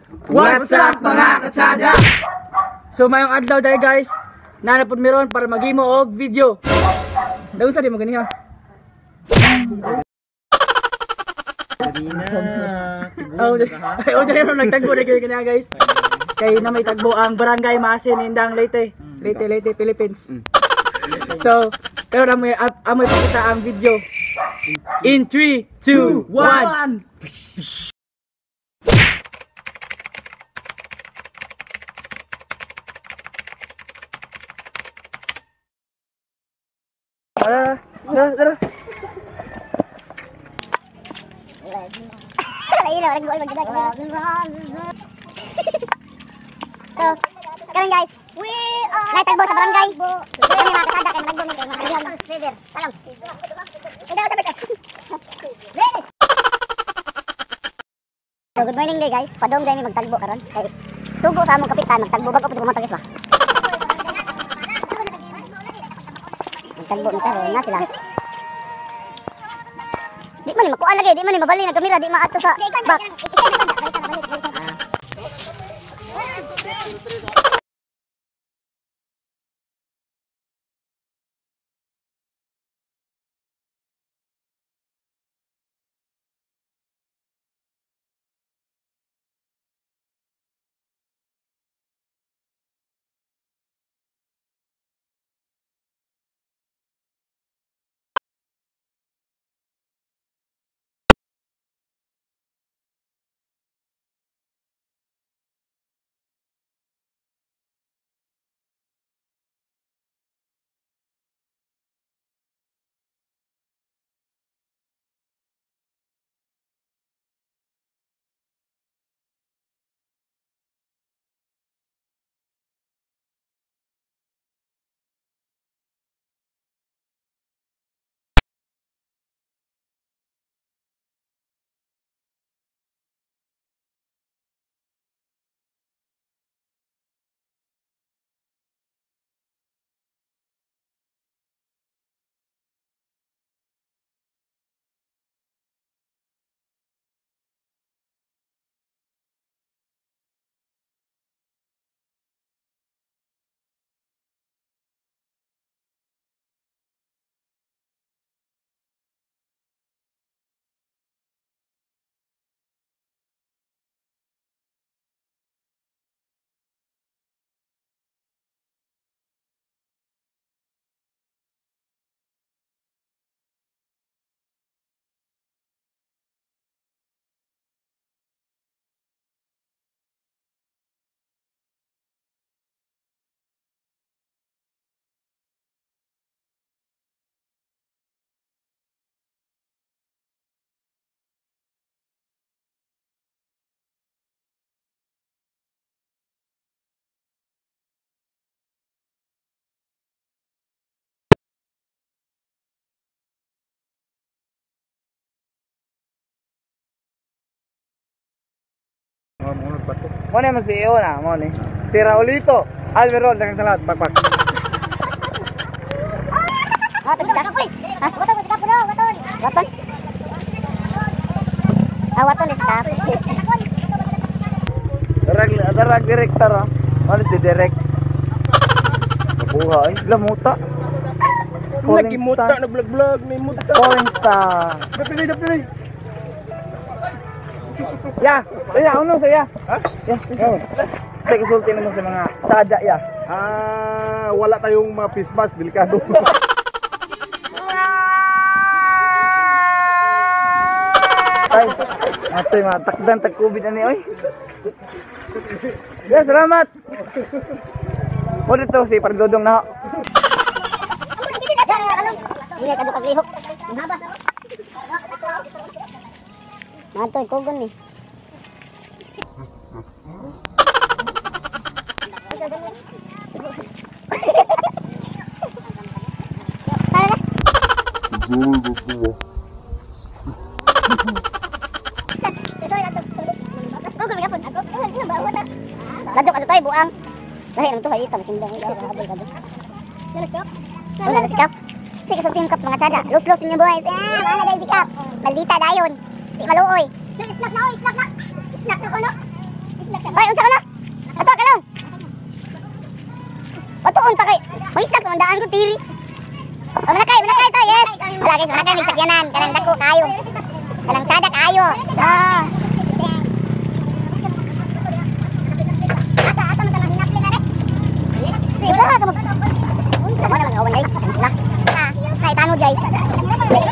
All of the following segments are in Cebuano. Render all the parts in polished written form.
What's up, mga katsada? So mayong adlaw dahil guys, nanapod meron para maghimo og video. Dagon sa di mo ganiha. Oh, ay, oh, dahil nagtagbo na kayo kaniya guys. Kay na may tagbo ang Barangay Maasin, Indang, Leyte. Leyte, Leyte, Philippines. So, karon amoy pakita ang video. In 3, 2, 1. Tara, tara, tara. So, karon guys, we are nagtagbo sa barangay. Kami mga kasada kay managbo mi kay mga. So, good morning day guys. Padong day mi magtagbo karon. Kay sugo sa among kapitan magtagbo bag-o pud kumatagis ba. Magtagbo mi karon na sila. Di man ni makuha lagi, di man ni mabali ng kamera, di maato sa back. Mo na si CEO na, mo ni. Si Raulito Almerol, daghang salamat, pakpak. Ah, waton. Ah, waton is kap. Darag, darag direktor ah. Ano si direct? Nabuha ay, lamuta. Nagimuta na vlog-vlog, may muta. Falling star. Dapili, dapili. Ya, ya, ano saya? Ha? Ya, sa kasulti naman sa mga tsada ya. Ah, wala tayong mga face mask, delikado. Ay, atoy mga takdan tag COVID ani oy. Ya, salamat. Mo dito si Pardodong na. Dili ka paglihok. Ato kugon ni. Ladok ato tayo buang. Lahi ang tuhay ita matindang habol ka do. Wala na si Kap. Sige sa team Kap mga tsada. Los-los inyong buhay. Ah, wala dahil si Kap. Maldita dayon. Di maluoy. Snack na oy, snack na. Snack na kono. Snack. Ang daan ko tiri. Oh, manakay, manakay to, yes. Wala guys, manakay mig sakyanan, kanang dako kayo. Kanang tsada kayo. Ah. Asa asa man ta mahinapli na de. Di ba ka mag Unsa ba naman awan guys, kansla. Ah, ay tanod guys. Uy,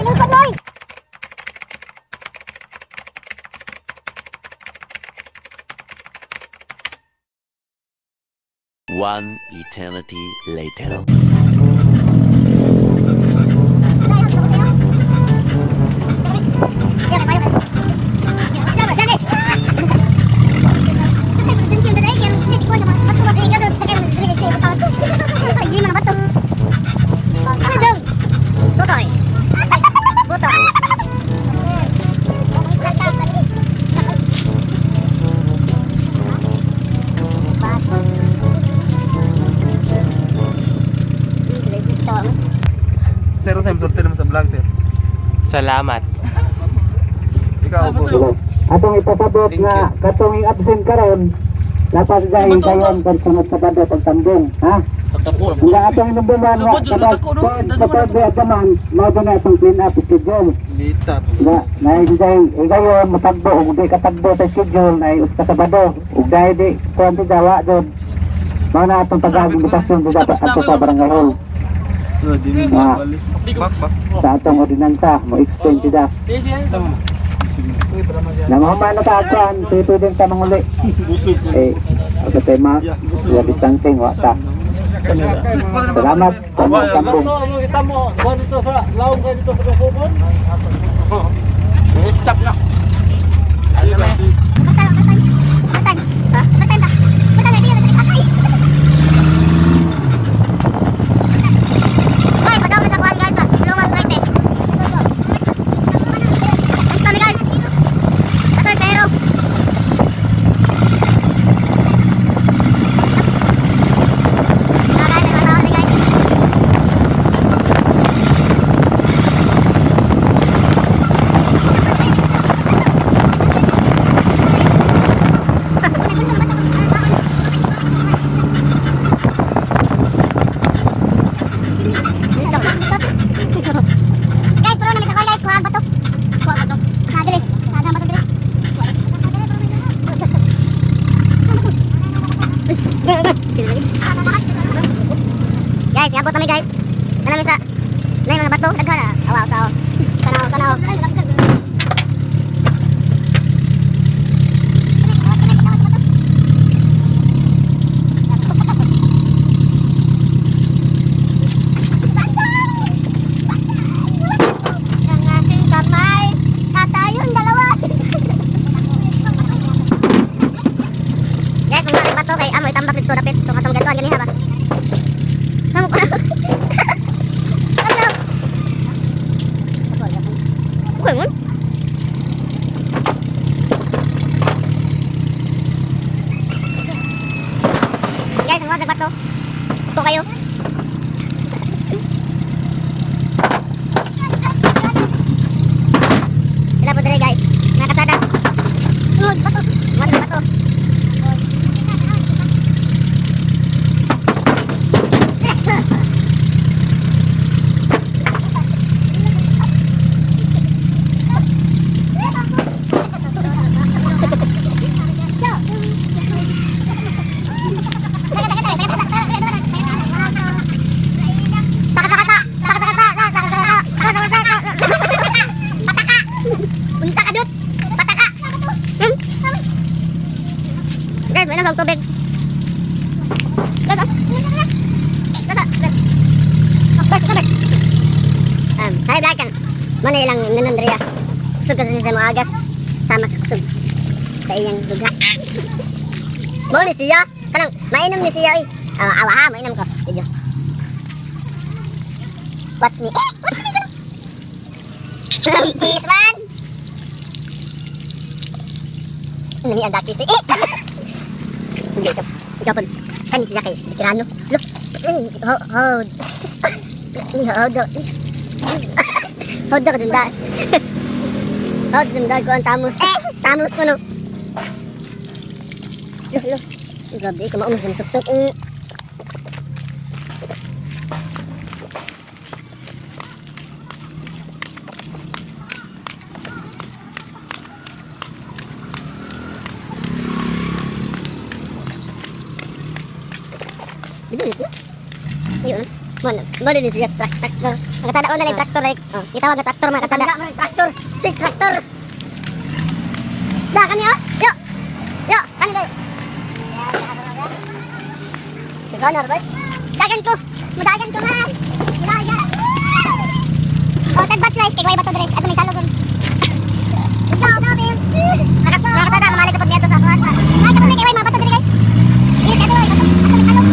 lungkot mo. One eternity later. Sir, sa imsorte naman sa vlog, sir. Salamat. Ikaw, boss. Atong ipasabot nga katong absent karon lapas dahil kayon kan sunod Sabado pagtambong, ha? Nga atong inumduman nga kapag adaman mao na atong clean up schedule. Nga naay higayon matagbo ug di katagbo sa schedule na usa ka Sabado ug dahil di kuan ti dawa jud. Mao na atong pag-aagi imbitasyon di dapat ato sa barangay hall. Sa atong ordinansa mo extend sila. Namahuman na kaagkuhan, pwede ta manguli. Eh, ang tema, wa distancing, wa ta. Salamat sa mga kampong. Kita mo, buwan dito sa laong kayo dito sa kapupon. Stop na. Guys, pero na sa guys, kuha bato. Kuha bato. Ha, dili. Sa bato dili. Guys, abot kami guys. Nami sa nay mga bato daghan. Awa sao. Tanaw, tanaw. Ang aking kamay, tatayong dalawa. Guys, mga bato kay amoy tambak dito dapit. Tumatong gantuan ganiha ba. Tamo ko na. Ano? Okay mo? Guys, ang mga bato. Ito kayo. Sila po dere guys. Nakasada. Bato. Bato. Bato. Unsa ka dut? Pataka. Guys, may nang tubig. Hi Black kan. Mo na ilang nanon diriya. Kusog ka sa mga agas. Sama sa kusog sa iyang dugha. Mo ni siya, kanang mainom ni siya oy. Awa ha, mainom ko. Video. Watch me. Eh, watch me. Kiss man. Nami ang dati si eh. Hindi ito. Ikaw po. Kani siya kay veterano. Look. Hold. Hold. Hold ka dun da. Hold dun da ko ang tamos. Eh, tamos ko no. Loh, loh. Grabe, kamao mas suksok. Ayun. Mo din siya tractor. Nakatada ko na lang tractor like. Oh, gitawag nga tractor mga katada. Tractor, si tractor. Da kani oh. Yo. Yo, kani dayo. Siganar boy. Dagan ko. Mudagan ko man. Mudagan. Oh, tag batch rice kay way bato dire. Ato may salog. Go, go, Bill. Nakatada mamalik kapag niadto sa kuan. Ay, kapag kay way mga bato dire guys. Init ato, ato may salog.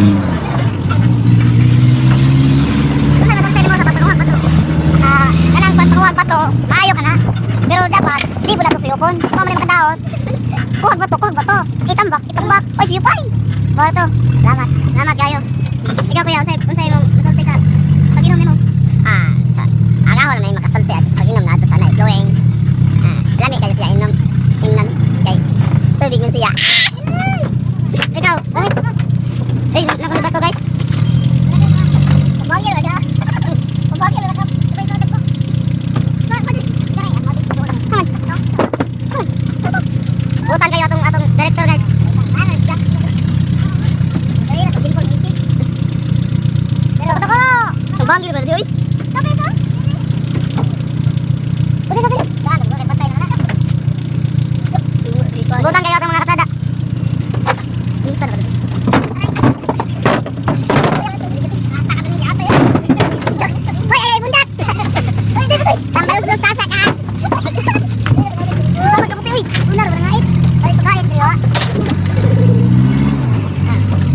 Bato, maayo ka na. Pero dapat, di mo na ito suyupon. Kung mo na makadaot, kuhag bato, itambak, itambak. Oy, suyupay! Mura to. Salamat. Salamat kayo. Ikaw kuya, unsay mong masulti sa pag-inom nimo? Sa ang ako may makasulti at sa pag-inom na ato sa night going. Lami kayo siya inom. Ingnan kay tubig man siya. Ikaw, bakit? Ay, nakuha bato guys. Bagay ba ka? Bagay ba ka? Butan kayo atong director guys. Bangil ba di oy? Butan kayo atong mga katsada. Hoy, ay bundak. Hoy, di ba? Tambalos tasa ka. Magkabuti oy. Unar ba ngait? Ay pagkain diha.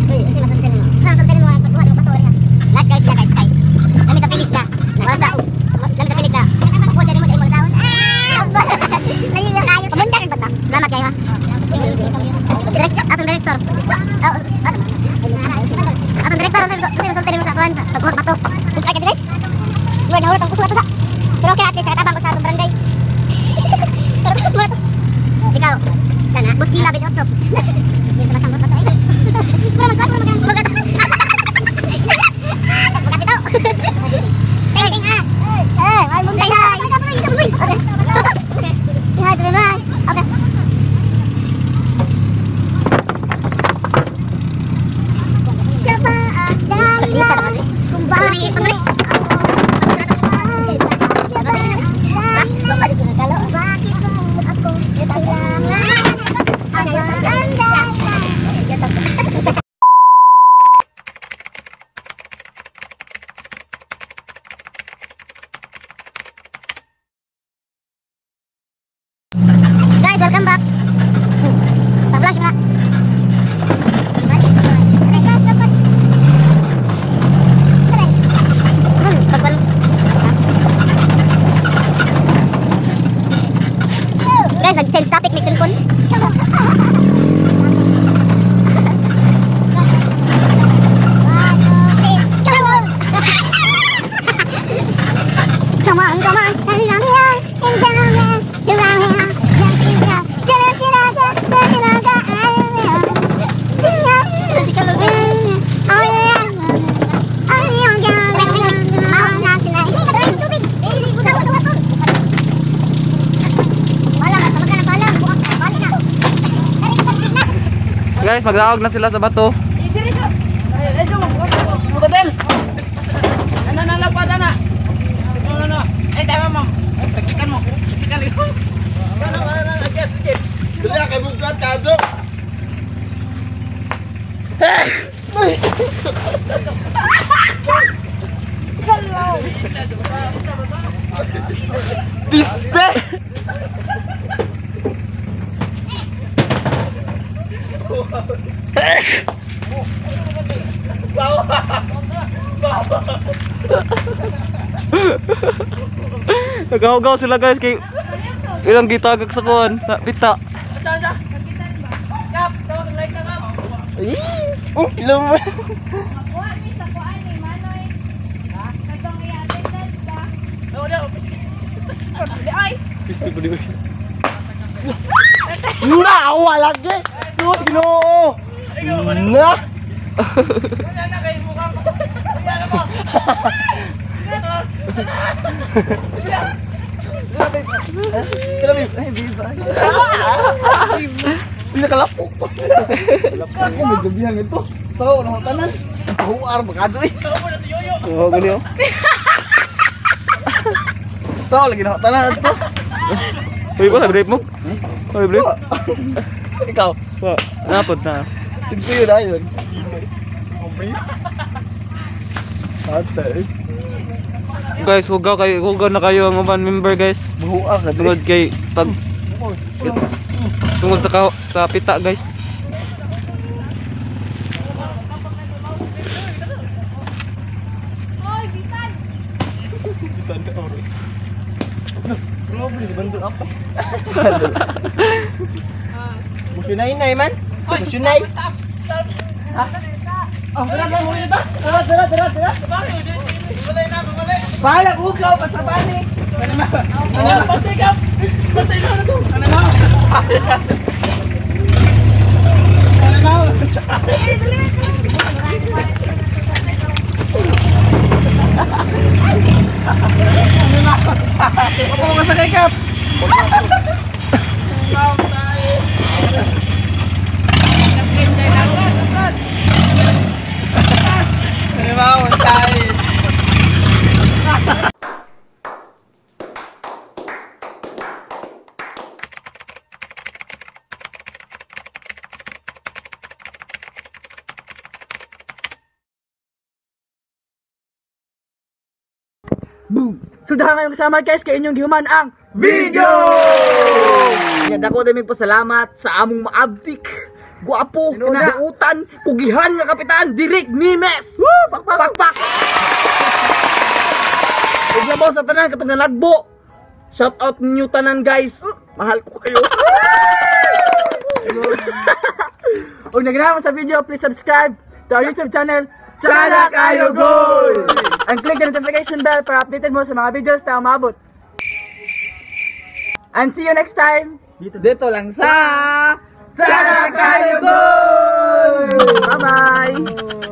Uy, unsa masulti nimo? Unsa masulti nimo ang pagkuha nimo bato diha? Nice guys siya guys kay. Lami sa pilis na. Basta. Lami sa pilis na. Ako siya nimo dai mo taon. Ah! Layo lang kayo. Pamundak ang bata. Salamat kayo ha. Director, atong director. Atong director, unsa masulti nimo sa kuan pagkuha bato? Ay guys. Mura nahurot ang kusog ato sa. Pero okay at least nakatabang ko sa atong barangay. Pero mura to. Ikaw, kana, buskila bin otso. Yung sa masambot bato ay. Mura magkuan, mura magkuan. Magkat ito. Ting ah. Eh, ay mo say hi. Okay. Hi, bye. Okay. Siya pa ang dahilan kung bakit ako. Siya pa ang dahilan bakit mo ako kailangan. Guys, welcome back. Pa-flash mo na. Guys, dapat. Guys, nag-change topic ni cellphone. Come on, come on. Guys, maglaog na sila sa bato. Piste! Nagaw-gaw sila guys kay ilang gitagag sa kuan sa pita. Oh, lamo. Piste ko di. Nawa lagi. Sus, Ginoo. Na. Wala na kayo mukhang. Wala na mo. Pinakalapok. Ako may gabihan ito. Sao na tanan. Huar bakado eh. Oo, gani oh. Sao lagi na tanan ito. Uy, ba break mo? Uy, break. Ikaw. Wa, napod na. Sige yun ayon. Ate. Guys, hugaw kayo, hugaw na kayo ang uban member guys. Buha ka tungod kay pag tungod sa sa pita guys. Oy, bitan. Bitan ka oro. Grabe, bandol ako. Musunay nay man. Musunay. Oh, tara tara muna ta. Tara tara tara tara. Bahala ukaw pasabani. Ano ma? Patay ka. Patay na ako. Ano ma? Ano ma? Ano ma? Ako ka sakay kap. Boom! So dahil ngayong kasama guys, kay inyong gihuman ang video! Dako din pasalamat sa among maabtik, guwapo, buutan, kugihan nga kapitan, Direk Nimes! Woo! Pakpak! Pakpak! Ug labaw sa tanan katong nalagbo. Shout out ninyo tanan guys. Mahal ko kayo. Ug naganahan mo sa video, please subscribe to our YouTube channel, Chana Kayo Gold! And click the notification bell para updated mo sa mga videos na umabot. And see you next time! Dito lang sa Chana Kayo Gold! Bye-bye!